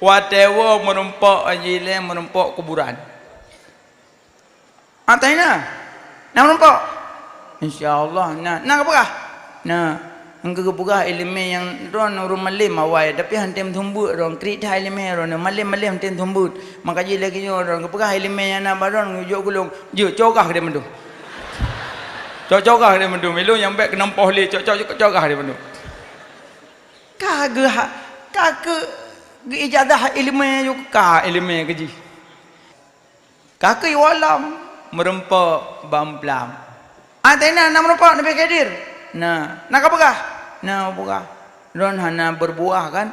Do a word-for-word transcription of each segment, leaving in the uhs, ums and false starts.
Watée woe meurumpok, jih lé meurumpok kuburan. Atai na? Na meurumpok? Insya Allah na. Na geupeugah? Na. Engkeu geupeugah iéleumé nyang droen ureuëng malém awai, tapi han tem seumeubeuet droen, kriet that iéleumé droen, malém-malém han tem seumeubeuet. Maka jih lagée nyoe droen geupeugah iéleumé nyang na bak droen, jok gulong, jeuet cogah deh mandum. Cok cogah deh mandum, ilong nyang bék keunong poh lé, cok cok cok cogah deh mandum. Ka geuha-, ka keu geuijazah iéleumé, yuk ka iéleumé keu jih. Ka keu iwoe lom meurumpok bak Amplam. Atai na, na meurumpok Nabi Khidir? Na. Na ka peugah? Na peugah. Droen hana beurbuah kan?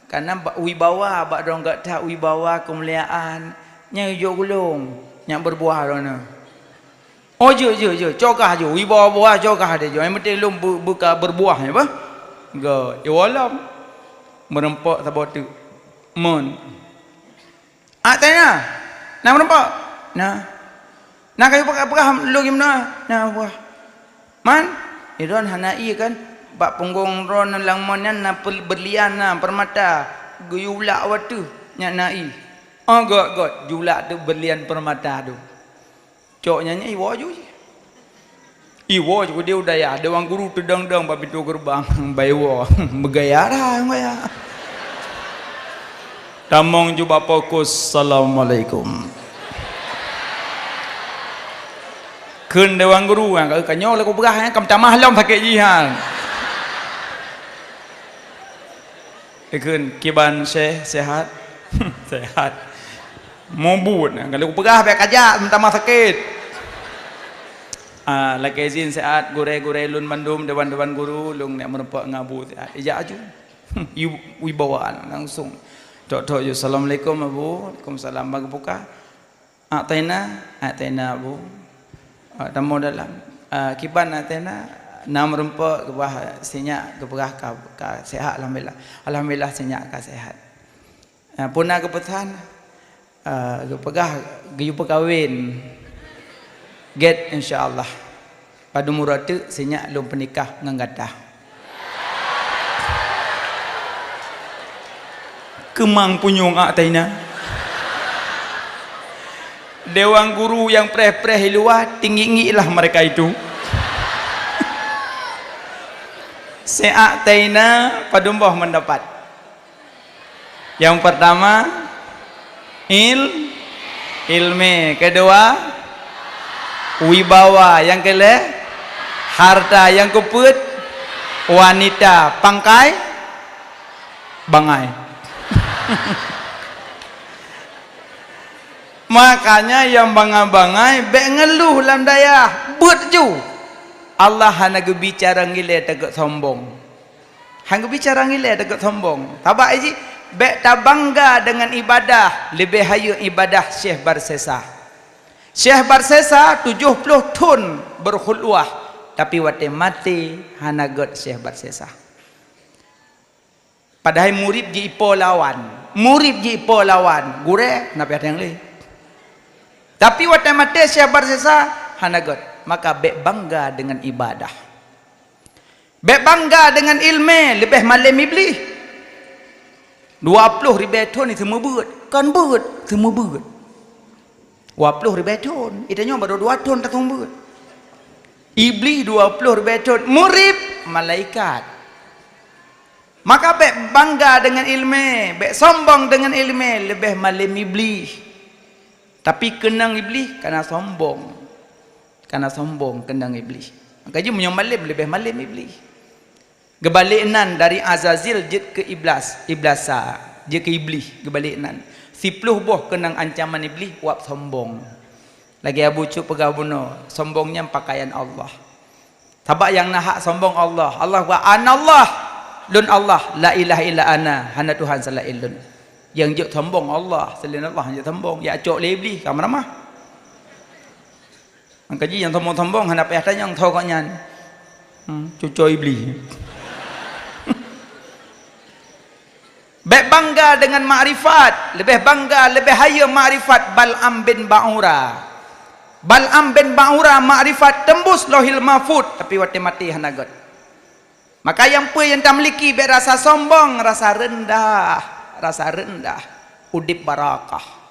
Karena ba-, wibawa bak droen gata, wibawa keumuliaan nyang jok gulong, nyang beurbuah droeneuh. Oh, jeuet, jeuet, jeuet. Cogah jeuet. Wibawa buah cogah deh jeuet. Nyang penting lôn beu-, beuka beurbuah, ya bah? Gét. Iwoe lom. Meurumpok saboh teuk. Mon. Atai na? Na meurumpok? Na. Na kayu peugah, peugah lôn geumeuna? Na buah. Man? Idon hana ié kan? Bak punggong droen lam mon nyan na pel-, beurlian na, peurmata. Geuyue ulak wateuh nyan na ié. Oh, gét, gét. Julak teuk beurlian peurmata tu. Cok nyan iwoe ju jih. Iwoe ju deh u dayah, dewan guru teudong-dong bak pintoe geureubang, bak iwoe. Beugaya dah, beugaya. Tamong ju bak fokus, "Assalamualaikum." Kheun dewan guru, "Ha, ka nyoe lé kupeugah, ha, ka meutamah lom sakét jih, ha." Ikheun, "Kiban Syekh, sehat?" "Sehat." Mubuet, kalau kupeugah bék kajak, meutamah sakét. Ah, lakée izin sehat, gurée-gurée lôn bandum, dewan-dewan guru, lôn neuk meurumpok ngon Abu sehat. Ijak aju. Wi-, wibawa langsung. Tok-tok ju, "Assalamualaikum, Abu." "Waalaikumsalam." Bagi buka. "Ataina, ataina, Abu." Ah, tamu dalam. Ah, "Kiban ataina?" "Na meurumpok," geupeugah, "sinyak," geupeugah, "ka, ka sehat, alhamdulillah." "Alhamdulillah, sinyak ka sehat." Ah, peue na geupeusan? Ah, geupeugah geuyue peukawen. Gét, insya Allah. Padum uroe teuk sinyak lôn peunikah ngon gata. Keumang punyueng ataina. Dewan guru nyang preh-preh i luwa, tinggik-nggiklah mereka itu. Seak taina padum boh meudapat. Yang pertama, il-, ilmé. Kedua, wibawa. Yang kelhée, harta. Yang keupeuet, wanita. Pangkai, bangai. Makanya nyang bangai-bangai bék ngeuluh lam dayah, beuet ju. Allah hana geubicara ngon ilée takot sombong. Han geubicara ngon ilée takot sombong. Sabab jih, bék tabangga deungon ibadah, leubeh hayeu ibadah Syekh Barsesa. Syekh Barsesa tujoh ploh thon beurkhulwah, tapi watée maté hana gét Syekh Barsesa. Padahai murit jiipo lawan, murit jiipo lawan gurée, na piah nyang lé. Tapi watée maté Syekh Barsesa hana gét, maka bék bangga deungon ibadah. Bék bangga deungon ilmé, leubeh malém Iblih. Dua ploh ribée thon seumeubeuet, kon beuet, seumeubeuet. Dua ploh ribée thon, geutanyoe barô dua thon taseumeubeuet. Iblih dua ploh ribée thon, murit malaikat. Maka bék bangga deungon ilmé, bék sombong deungon ilmé, leubeh malém Iblih. Tapi keunong Iblih kana sombong. Kana sombong keunong Iblih. Maka jih meunyoe malém, leubeh malém Iblih. Geubalek nan dari Azazil jeuet keu Iblas, Iblasa, jeuet keu Iblih, geubalek nan. Siploh boh keunong ancaman Iblih, wab sombong. Lagée Abu Cut peugah bunoe, sombong nyan pakaian Allah. Sabab nyang na hak sombong Allah. Allah geupeugah, "Anallah, lôn Allah, la ilaha illa ana, hana Tuhan seulaén lôn." Nyang jeuet sombong Allah, seulaén Allah nyang jeuet sombong. Jak cok lé Iblih, ka meuramah. Maka jih nyang sombong-sombong hana payah tanyong tho gobnyan. Hmm, cucoe Iblih. Bék bangga deungon makrifat, leubeh bangga, leubeh hayeu makrifat Bal'am bin Ba'ura. Bal'am bin Ba'ura makrifat teumbus Lauhil Mahfuz, tapi watée maté hana gét. Maka nyang peue nyang tamiliki bék rasa sombong, rasa reundah. Rasa rendah, udeb barakah.